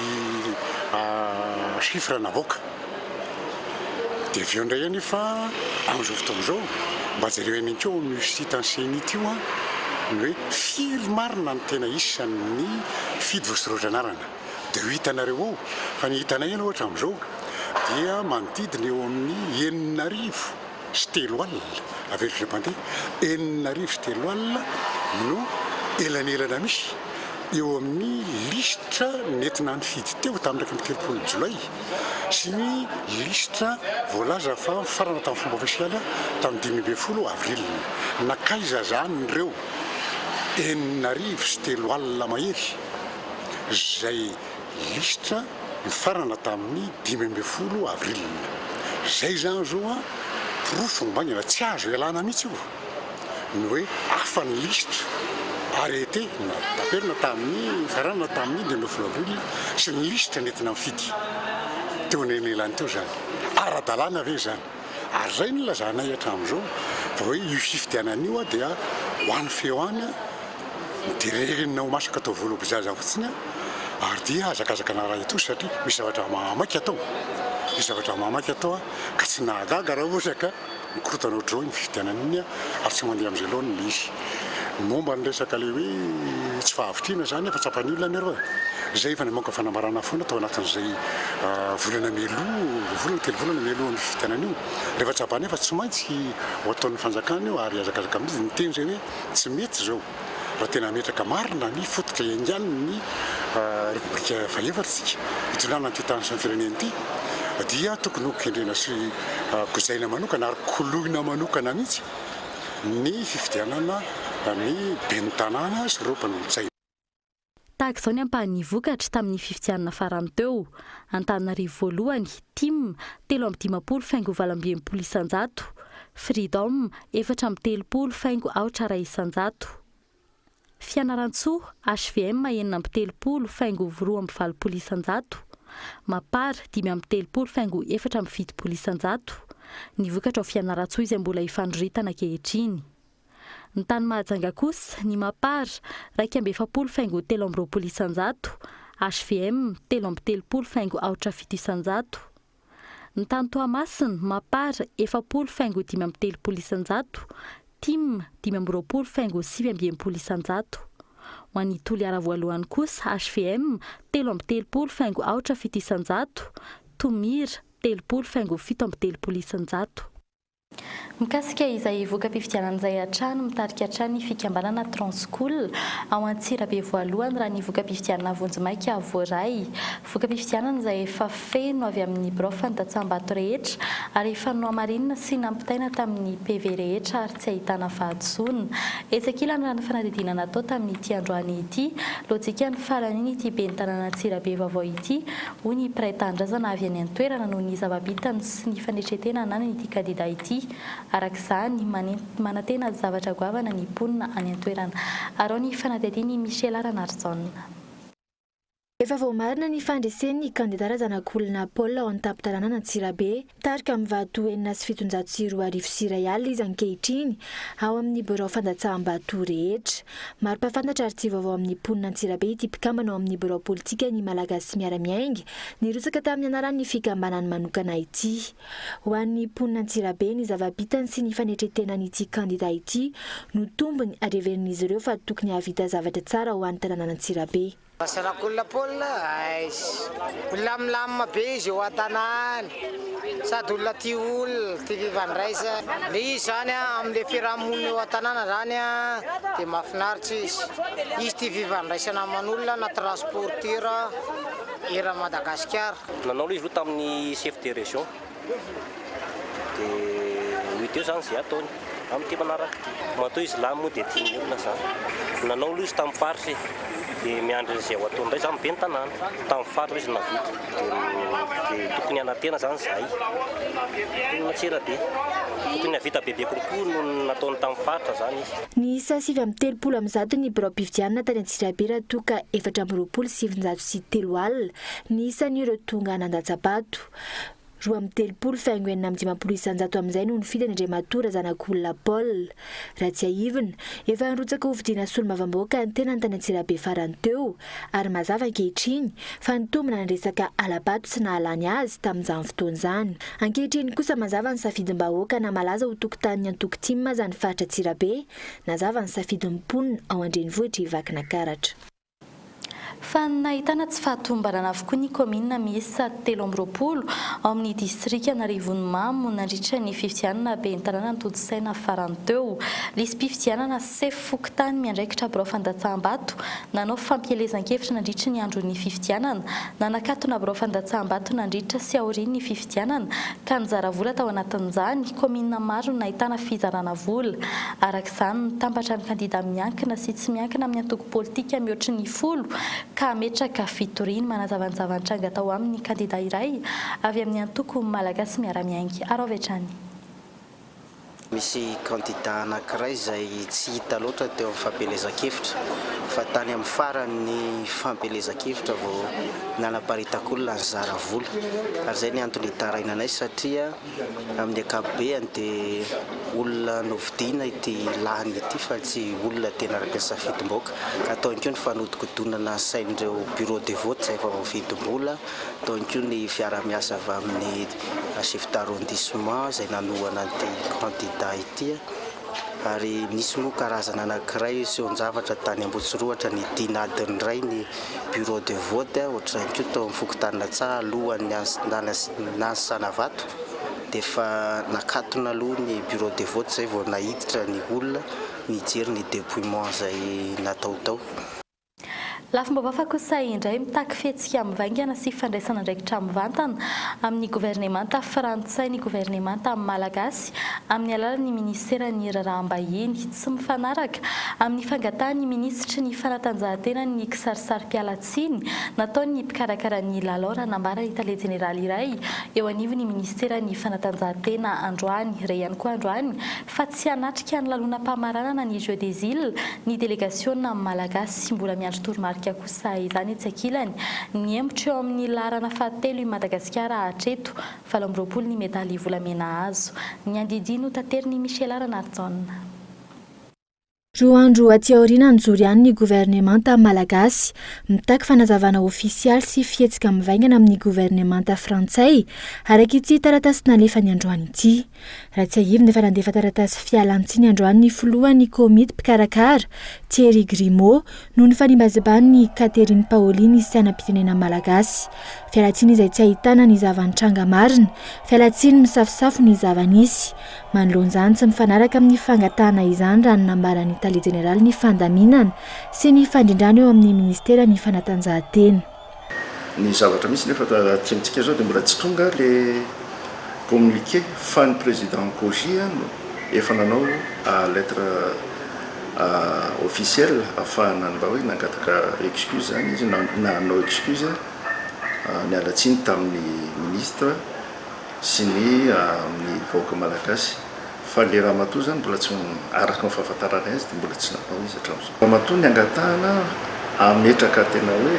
chiffre navoaka. Dia avy eo indray anefa amin'izao fotoana izao mba jereo ihany koa ao amin'io site an'ny Cenit io ny hoe firy marina ny tena isan'ny mpifidy voasoratra anarana. Dia ho hitanareo ao fa ny hitanay aloha hatramin'izao dia manodidina eo amin'ny 360, averiko indray mandeha, 360 no elanelana misy eo amin'ny lisitra nentina nifidy teo tamin'ny 31 jolay sy ny lisitra voalaza fa nifarana tamin'ny fomba ofisialy tamin'ny 15 avril. Nankaiza izany ireo 360 mahery izay lisitra nifarana tamin'ny 15 avril. Izay izany izao an, porofo mivangana tsy azo ialana mihitsy io, ny hoe hafa ny lisitra arrêté na taperina tamin'ny nifarana tamin'ny 15 avril sy ny lisitra nentina nifidy teo anelanelan'ny teo izany. Ara-dalàna ve izany? Ary izay no nilazanay hatramin'izao fa hoe io fifidianana io dia ho an'ny feo any Terena ho masaka atao voalobo-jaza fotsiny ary dia hazakazaka narahin-tosy satria misy zavatra mahamaika atao. Misy zavatra mahamaika atao ka tsy nahagaga raha ohatra ka mikorontana ohatr'izao iny fifidianana iny ary tsy mandeha amin'izay laoniny ilay izy. Momba ny resaka ilay hoe tsy fahavitrihana izany efa tsapan'ny olona anie reo e! Izay efa namoaka fanambarana foana tao anatin'izay volana mialoha, roa volana, telo volana mialohan'ny fifidianana io. Rehefa tsapany fa tsy maintsy ho ataon'ny fanjakana io ary hazakazaka mihitsy niteny izay hoe Tsy mety izao raha tena hametraka marina ny fototra iaingan'ny Repoblika fahefatra isika hitondrana an'ity tany sy ny firenena ity dia tokony ho kendrena sy gozaina manokana ary koloina manokana mihitsy ny fifidianana ny ben'ny tanàna sy ireo mpanolotsaina. Tahaka izao ny ampahan'ny vokatra tamin'ny fifidianana farany teo. Antananarivo voalohany, Tim, 53 faingo 68%, Freedom, 34 faingo aotra iray isanjato. Fianarantsoa, hvm, 36 faingo 82 isanjato, Mapar, 35 faingo 74 isanjato. Ny vokatra ao Fianarantsoa izay mbola ifandroritana ankehitriny. Ny tany Mahajanga kosa, ny Mapar, 41 faingo 23 isanjato, hvm, 33 faingo aotra fito isanjato. Ny tany Toamasina, Mapar, 40 faingo 35 isanjato, tim, 25 faingo 69 isanjato. Ho an'i Toliara voalohany kosa, hvm, 33 faingo aotra fito isanjato, Tomira, 30 faingo 37 isanjato. Mikasika izay voka-pifidianana izay hatrany, mitarika hatrany ny fikambanana Transcool ao Antsirabe voalohany raha ny voka-pifidianana vonjimaika voaray. Voka-pifidianana izay efa feno avy amin'ny birao fandatsaham-bato rehetra ary efa nohamarinina sy nampitaina tamin'ny PV rehetra ary tsy ahitana fahadisoana. Etsy ankilany raha ny fanadihadiana natao tamin'ity androany ity, lojika ny fahalanian'ity ben'ny tanàn'Antsirabe vaovao ity hoy ny mpiray tanindrazana avy any an-toerana noho ny zava-bitany sy ny fanetren-tena ananan'ity kandida ity. Araka izany, manantena zavatra goavana ny mponina any an-toerana. Arao ny fanadihadian'i Michela Ranarijaona. Efa voamarina ny fandresen'ny kandida Razanakolona Paul ao an-tampon-tanànan'Antsirabe. Mitarika amin'ny vato 2006 sensibu izy ankehitriny ao amin'ny birao fandatsaham-bato rehetra. Maro mpahafantatra ary tsy vaovao amin'ny mponina Antsirabe ity mpikambana ao amin'ny birao politika ny Malagasy Miara-Miainga nirotsaka tamin'ny anaran'ny fikambanany manokana ity. Ho an'ny mponina Antsirabe, ny zava-bitany sy ny fanetren-tenan'ity kandida ity no tombony ary heverin'izy ireo fa tokony hahavita zavatra tsara ho an'ny tanànan'Antsirabe. Razanakolona Paul, aiz. Olona milamina be izy eo an-tanàna, sady olona tia olona, tia fifandraisana. Le izy zany amin'le fiarahamonina eo an-tanàna zany dia mahafinaritra izy. Izy tia fifandraisana aman'olona na transporteur eran'i Madagasikara. Nanao aloha izy aloha tamin'ny chef de région dia ho hita eo izany izay ataony amin'ity manaraka ity. Matoa izy lany moa dia tian'ny olona izany. Nanao aloha izy tamin'ny faritra e, dia miandry an'izay ho ataony indray izany ben'ny tanàna. Tamin'ny faritra izy no nahavita dia tokony hanantena izany izahay. Mponina Antsirabe. Tokony hahavita bebe kokoa noho ny nataony tamin'ny faritra izany izy. Niisa 139 ny biraom-pifidianana tany Antsirabe raha toa ka 924 ny isan'ireo tonga nandatsa-bato. 32 faingo 56% amin'izay no nifidy an'Andriamatoa Razanakolona Paul. Raha tsiahivina, efa nirotsaka hofidiana solombavambahoaka ny tenany tany Antsirabe farany teo, ary mazava ankehitriny fa nitombina ny resaka hala-bato tsy nahalany azy tamin'izany fotoana izany. Ankehitriny kosa mazava ny safidim-bahoaka na malaza ho tokotanin'ny antoko tim aza ny faritra Antsirabe, nazava ny safidin'ny mponina ao an-drenivohitr'i Vakinakaratra. Fa nahitana tsy fahatomombanana avokoa ny kaominina miisa 23 ao amin'ny distrikan'Arivonimamo nandritra ny fifidianana ben'ny tanàna notontosaina farany teo. Lisi-pifidianana sefo fokontany miandraikitra birao fandatsaham-bato nanao fampielezan-kevitra nandritra ny andron'ny fifidianana, nanakatona birao fandatsaham-bato nandritra sy aorian'ny fifidianana ka nizara vola tao anatin'izany. Kaominina maro no nahitana fizarana vola. Araka izany, nitambatra ny kandida miankina sy tsy miankina amin'ny antoko politika mihoatry ny folo ka hametraka fitoriana. Manazava ny zava-nitranga tao aminy ny kandida iray avy amin'ny antoko Malagasy Miara-Miainga. Araho avy hatrany. Misy kandida anankiray izay tsy hita loatra teo amin'ny fampielezan-kevitra fa tany amin'ny faran'ny fampielezan-kevitra vao nanaparitak'olona nizara vola ary izay ny antony itarainanay satria Amin'ny ankapobeany dia olona novidiana ity lany ity fa tsy olona tena araka ny safidim-bahoaka. Atao ihany koa ny fanodikodinana ny sain'ireo bureau de vote izay efa voavidim-bola, atao ihany koa ny fiaraha-miasa avy amin'ny chef d'arrondissement izay nanohana an'ity candidat ity. Ary nisy moa karazana anankiray sehon-javatra tany Ambohitsirohatra nidina adiny iray ny bureau de vote, ohatr'izany koa tao amin'ny fokontanin'Antsaha alohan'ny nanisana vato dia efa nakatona aloha ny bureau de vote izay vao naiditra ny olona nijery ny depouillement izay natao tao. Lafim-baovao fa kosa indray mitaky fihetsika mivaingana sy fandraisana andraikitra mivantana amin'ny governemanta frantsay ny governemanta malagasy amin'ny alalan'ny minisiteran'ny raharaham-bahiny. Tsy mifanaraka amin'ny fangatahan'ny minisitry ny fanatanjahantena ny kisarisarim-pialantsiny nataon'ny mpikarakara ny lalao raha nambaran'ny tale jeneraly iray eo anivon'ny minisiteran'ny fanatanjahantena androany. Re ihany koa androany fa tsy hanatrika ny lalonam-pamaranana ny Jeux des Iles ny delegasiona malagasy. Mbola miandry toromarika kosa izany etsy ankilany. Nihemotra eo amin'ny laharana fahatelo i Madagasikara hatreto, 28 ny medaly volamena azo. Ny andidihy notaterin'i Michela Ranarijaona. Roa andro aty aoriana nijoro ihany ny governemanta malagasy. Mitaky fanazavana ofisialy sy fihetsika mivaingana amin'ny governemanta frantsay, araka ity taratasy nalefany androany ity. Raha tsiahivina efa nandefa taratasy fialantsiny androany ny filohan'ny komity mpikarakara, Thierry Grimaud, noho ny fanimbaziban'i Catherine Paoli ny sainam-pirenena malagasy. Fialantsiny izay tsy ahitana ny zava-nitranga marina, fialantsiny misafosafo ny zava-nisy. Manoloana izany, tsy mifanaraka amin'ny fangatahana izany raha ny nambaran'ny tale jeneralin'ny fandaminana sy ny fandrindrana eo amin'ny minisiteran'ny fanatanjahantena. Ny zavatra misy nefa aty amintsika izao dia mbola tsy tonga le communiqué fa ny président COJI no efa nanao lettre officielle ahafahana mba hoe nangataka excuse zany izy na nanao excuse niala tsiny tamin'ny ministre sy ny amin'ny vahoaka malagasy fa le ramatoa zany mbola tsy araka ny fahafantaranay azy dia mbola tsy nanao izy hatramin'izao. Ramatoa ny angatahana hametraka tena hoe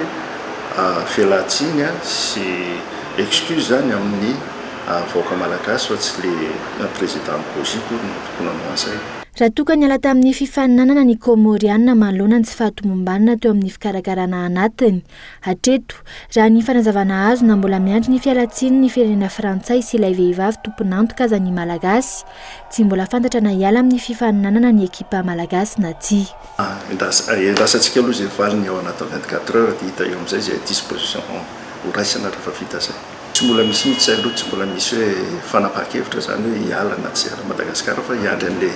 fialan-tsiny sy excuse zany amin'ny vahoaka malagasy fa tsy le président COGIP no tokony hanao an'izay. Raha toa ka niala tamin'ny fifaninanana ny Kômôriana manoloana ny tsy fahatomombanana teo amin'ny fikarakarana anatiny. Hatreto, raha ny fanazavana azo na mbola miandry ny fialantsiny ny firenena frantsay sy ilay vehivavy tompon'antoka aza ny Malagasy, tsy mbola fantatra na hiala amin'ny fifaninanana ny ekipa malagasy na tsia. Endrasantsika aloha izay valiny ao anatin'ny 24 heures dia hita eo amin'izay izay disposition ho raisina rehefa vita izay. Tsy mbola misy mihitsy izay aloha, tsy mbola misy hoe fanapahan-kevitra izany hoe hiala na tsy hiala Madagasikara fa hiandry an'ilay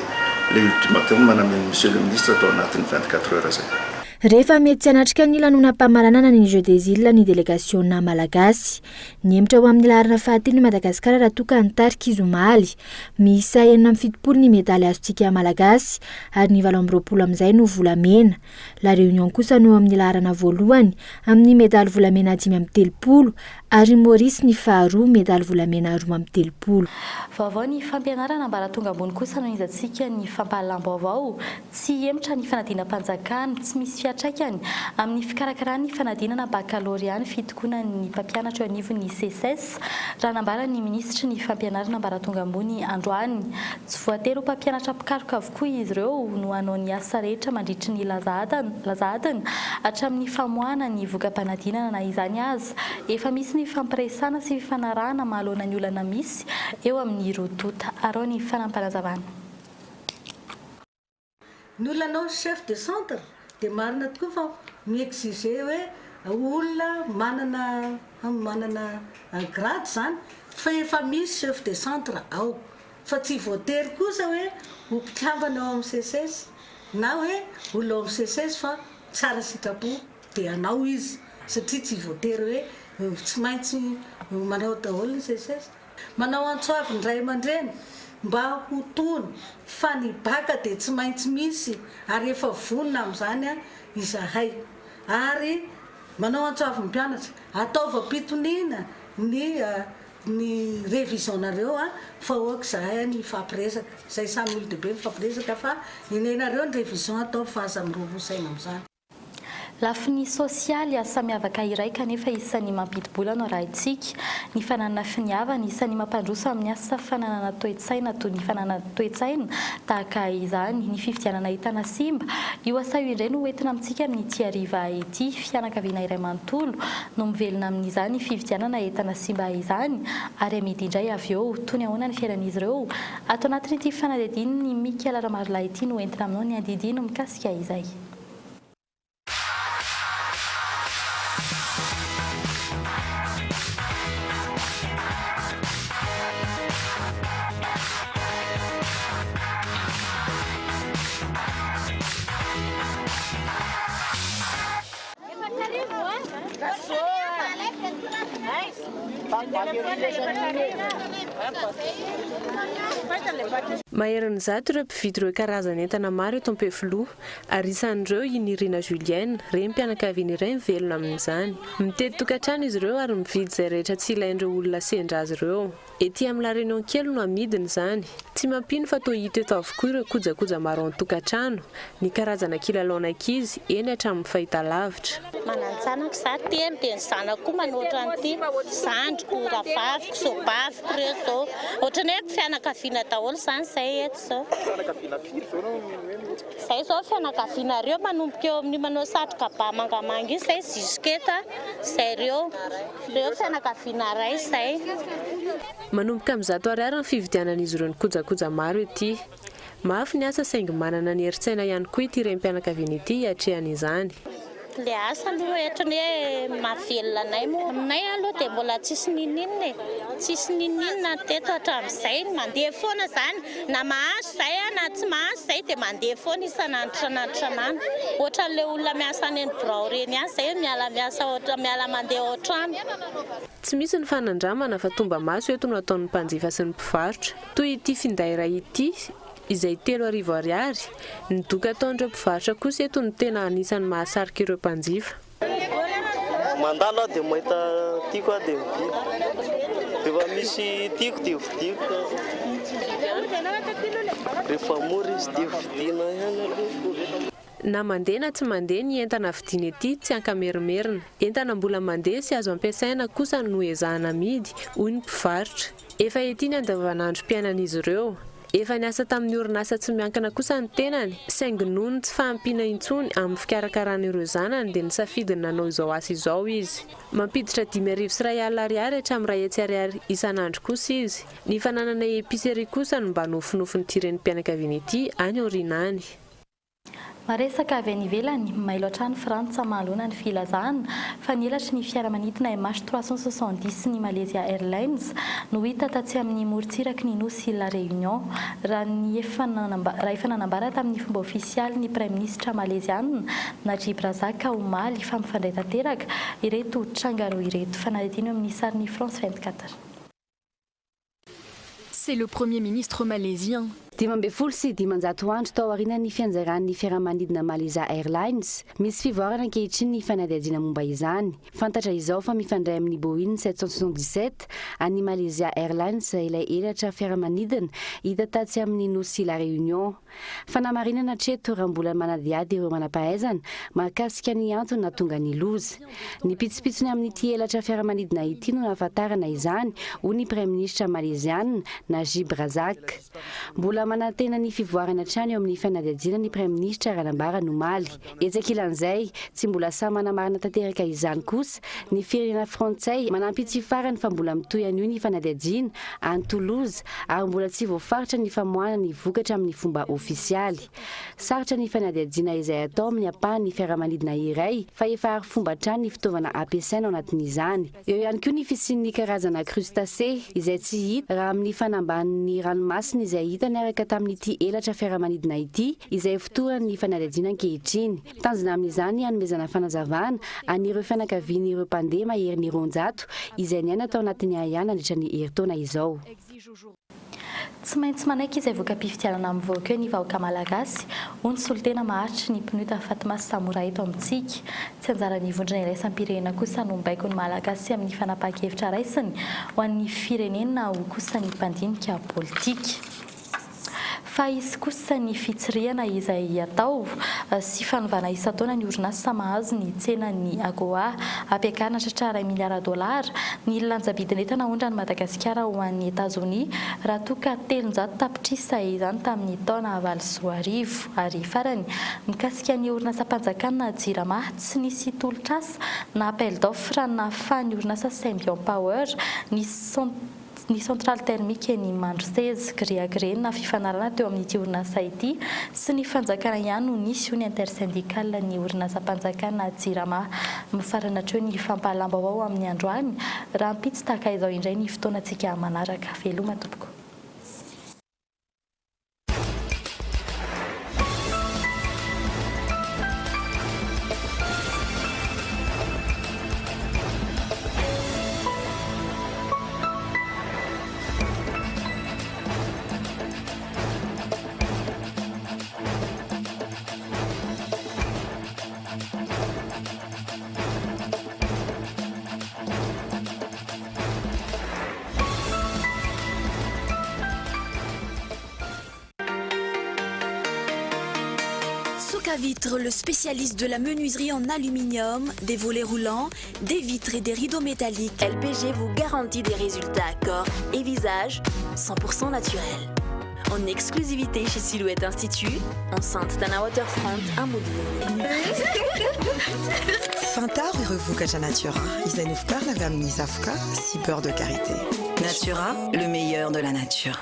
ilay ultimatum namen'i Monsieur le Ministre tao anatin'ny 24 heures izay. Rehefa mety tsy hanatrika ny lanonam-pamaranana ny Jeux des Îles ny delegasiona malagasy. Nihemotra ho amin'ny laharana fahatelo i Madagasikara raha toa ka nitarika izy omaly. Miisa 76 ny medaly azontsika malagasy ary ny 28 amin'izay no volamena. La Réunion kosa no eo amin'ny laharana voalohany amin'ny medaly volamena 35 ary Maurice ny faharoa, medaly volamena 32. Vaovao ny fampianarana ambaratonga ambony kosa no nizantsika ny fampahalalam-baovao Tsy hihemotra ny fanadinam-panjakana, tsy misy fiantraikany amin'ny fikarakarana ny fanadinana bakalorea ny fitokonan'ny mpampianatra eo anivon'ny Seces, raha nambaran'ny minisitry ny fampianarana ambaratonga ambony androany. Tsy voatery ho mpampianatra mpikaroka avokoa izy ireo no hanao ny asa rehetra mandritry ny laza adina hatramin'ny famoahana ny voka-panadinana na izany aza efa misy ny fifampiresahana sy fifanarahana manoloana ny olana misy eo amin'ny roa tonta. Araho ny fanampinazavana. Ny olona anao chef de centre dia marina tokoa fa mi-exiger hoe olona manana manana grade izany fa efa misy chef de centre ao fa tsy voatery kosa hoe ho mpikambana ao amin'ny SECES na hoe olona ao amin'ny SECES fa tsara sitrapo dia hanao izy satria tsy voatery hoe tsy maintsy manao daholo ny SECES. Manao antso avo ny ray aman-dreny mba ho tony fa ny baka dia tsy maintsy misy ary efa vonona amin'izany izahay. Ary manao antso avo ny mpianatra, ataovy am-pitoniana ny ny révision-nareo fa ok izahay any hifampiresaka. Izay samy olon-dehibe mifampiresaka fa nenareo ny révision ataovy fa aza miroroa saina amin'izany. Lafiny sosialy, asa miavaka iray kanefa isan'ny mampidi-bola no arahintsika. Ny fananana finiavana, isan'ny mampandroso amin'ny asa fananana toe-tsaina toy ny fananana toe-tsaina tahaka izany. Ny fifidianana ahitana simba, io asa io indray no hoentina amintsika amin'ity hariva ity. Fianakaviana iray manontolo no mivelona amin'izany fividianana entana simba izany ary amidy indray avy eo. Toy ny ahoana ny fiainan'izy ireo? Ato anatin'ity fanadihadian'i Mickaël Ramarolahy ity no entina aminao ny andidiny mikasika izay. Maherin'ny 100 ireo mpividy ireo karazan'entana maro eto Ampefiloha. Ary isan'ireo i Nirina Julienne, renim-pianakaviana iray mivelona amin'izany. Mitety tokantrano izy ireo ary mividy izay rehetra tsy ilain'ireo olona sendra azy ireo. Ety amin'ny La Réunion kely no amidiny izany. Tsy mampino fa toa hita eto avokoa ireo kojakoja maro ao an-tokantrano, ny karazana kilalaon'ankizy, eny hatramin'ny fahitalavitra. Manan-janaka izaho telo dia ny zanako koa manao ohatran'ity, zandriko, rahavaviko, zaobaviko ireo izao. Ohatran'ny hoe fianakaviana daholo izany izay eto izao. Fianakaviana firy izao no hoe mihetsika? Izay izao fianakavianareo manomboka eo amin'io manao satroka ba mangamanga io izay jusque eto izay ireo, ireo fianakaviana iray izay. Manomboka amin'ny 100 ariary ny fividianan'izy ireo ny kojakoja maro ety. Mafy ny asa saingy manana ny herin-tsaina ihany koa ity renim-pianakaviana ity hiatrehana izany. Le asa aloha ohatry ny hoe mahavelona anay moa. Aminay aloha dia mbola tsisy ninoninona e. Tsisy ninoninona teto hatramin'izay. Mandeha foana izany. Na mahazo izay na tsy mahazo izay dia mandeha foana isan'andro isan'andro isan'andro. Ohatran'ilay olona miasa any amin'ny birao ireny ihany izay miala miasa miala mandeha ao an-trano. Tsy misy ny fanandramana fa tomba-maso eto no ataon'ny mpanjifa sy ny mpivarotra. Toy ity finday iray ity izay 3000 ariary, ny doka ataon'ireo mpivarotra kosa eto no tena anisan'ny mahasarika ireo mpanjifa. Mandalo aho dia mahita tiako aho dia mividy. Rehefa misy tiako dia vidiako. Rehefa mora izy dia vidiana ihany aloha. Na mandeha na tsy mandeha ny entana vidiana ety tsy ankamerimerina. Entana mbola mandeha sy azo ampiasaina kosa no ezahana amidy, hoy ny mpivarotra. Efa ety ny andavanandrom-piainan'izy ireo. Efa niasa tamin'ny orinasa tsy miankina kosa ny tenany, saingy noho ny tsy fahampiana intsony amin'ny fikarakarana ireo zanany dia nisafidy ny nanao izao asa izao izy. Mampiditra 1500 ariary hatramin'ny 100 ariary isan'andro kosa izy. Ny fananana épicerie kosa no mba nofinofin'ity renim-pianakaviana ity any aoriana any. Maresaka avy any ivelany, mailo hatrany Frantsa mahaloana ny filazana fa ny elatry ny fiaramanidina MH 370 ny Malaysia Airlines no hita tatsy amin'ny morontsiraky ny nosy La Réunion. Raha ny efa raha efa nanambara tamin'ny fomba ofisialy ny praiminisitra maleziana Najib Razak omaly fa mifandray tanteraka ireto tranga roa ireto. Fanadihadiana eo amin'ny sarin'ny France 24. C'est le Premier ministre malaisien. 515 andro tao aorianan'ny fianjeran'ny fiaramanidina Malaysia Airlines, misy fivoarana ankehitriny ny fanadihadiana momba izany. Fantatra izao fa mifandray amin'ny Boeing 777 an'ny Malaysia Airlines ilay elatra fiaramanidina hita tatsy amin'ny nosy La Réunion. Fanamarinana hatreto raha mbola manadihady ireo manam-pahaizana mahakasika ny antony nahatonga ny loza. Ny pitsopitsony amin'ity elatra fiaramanidina ity no nahafantarana izany, hoy ny praiminisitra maleziana, Najib Razak. Mbola manantena ny fivoarana hatrany eo amin'ny fanadihadiana ny praiminisitra raha nambarany omaly. Etsy ankilan'izay, tsy mbola sahy manamarina tanteraka izany kosa ny firenena frantsay, manampy itsy farany fa mbola mitohy anio ny fanadihadiana any Toulouse ary mbola tsy voafaritra ny famoahana ny vokatra amin'ny fomba ofisialy. Sarotra ny fanadihadiana izay atao amin'ny ampahan'ny fiaramanidina iray fa efa arifomba hatrany ny fitaovana ampiasaina ao anatin'izany. Eo ihany koa ny fisian'ny karazana crustacés izay tsy hita raha amin'ny fanambanin'ny ranomasina izay hita niaraka tamin'ity elatra fiaramanidina ity izay fotoran'ny fanadihadiana ankehitriny. Tanjona amin'izany ny hanomezana fanazavana an'ireo fianakavian'ireo mpandeha maherin'ny 200 izay niaina tao anatin'ny ahiahy nandritra ny herintaona izao. Tsy maintsy manaiky izay voka-pifidianana mivoaka eo ny vahoaka malagasy, hoy ny solontena maharitry ny Pnud Fatma Samoura eto amintsika. Tsy anjaran'ny vondrona iraisam-pirenena kosa no mibaiko ny Malagasy amin'ny fanapahan-kevitra raisiny ho an'ny firenena, hoy kosa ny mpandinika politika. Fa hisy kosa ny fitsirihana izay atao sy fanovana isan-taona ny orinasa mahazo ny tsenan'ny AGOA. Hampiakarina hatratra iray miliara dolara ny lanja-bidin'entana aondran'i Madagasikara ho an'i Etazonia raha toa ka 300 tapitrisa izany tamin'ny taona 2008. Ary farany, mikasika ny orinasam-panjakana Jirama, tsy nisy tolotr'asa na appel d'offre nahafahan'ny orinasa Symbion Power ny ny centrale thermique eny Mandroseza. Gré à gré na fifanarahana teo amin'ity orinasa ity sy ny fanjakana ihany no nisy, hoy ny intersyndical ny orinasam-panjakana Jirama. Mifarana hatreo ny fampahalam-baovao amin'ny androany. Rahampitso tahaka izao indray ny fotoanantsika manaraka. Veloma tompoko. Socavitre, le spécialiste de la menuiserie en aluminium, des volets roulants, des vitres et des rideaux métalliques. LPG vous garantit des résultats corps et visage 100% naturels. En exclusivité chez Silhouette Institut, enceinte Tana Waterfront, un Fantaro ireo vokatra Natura izay novokarina avy amin'ny zavoka sy beurre de karité. Natura, le meilleur de la nature.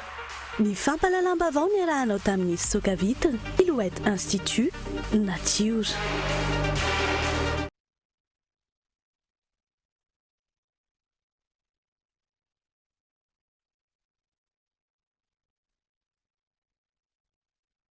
Ny fampahalalam-baovao niarahanao tamin'ny Socavitre, Silhouette Institut, Natiora.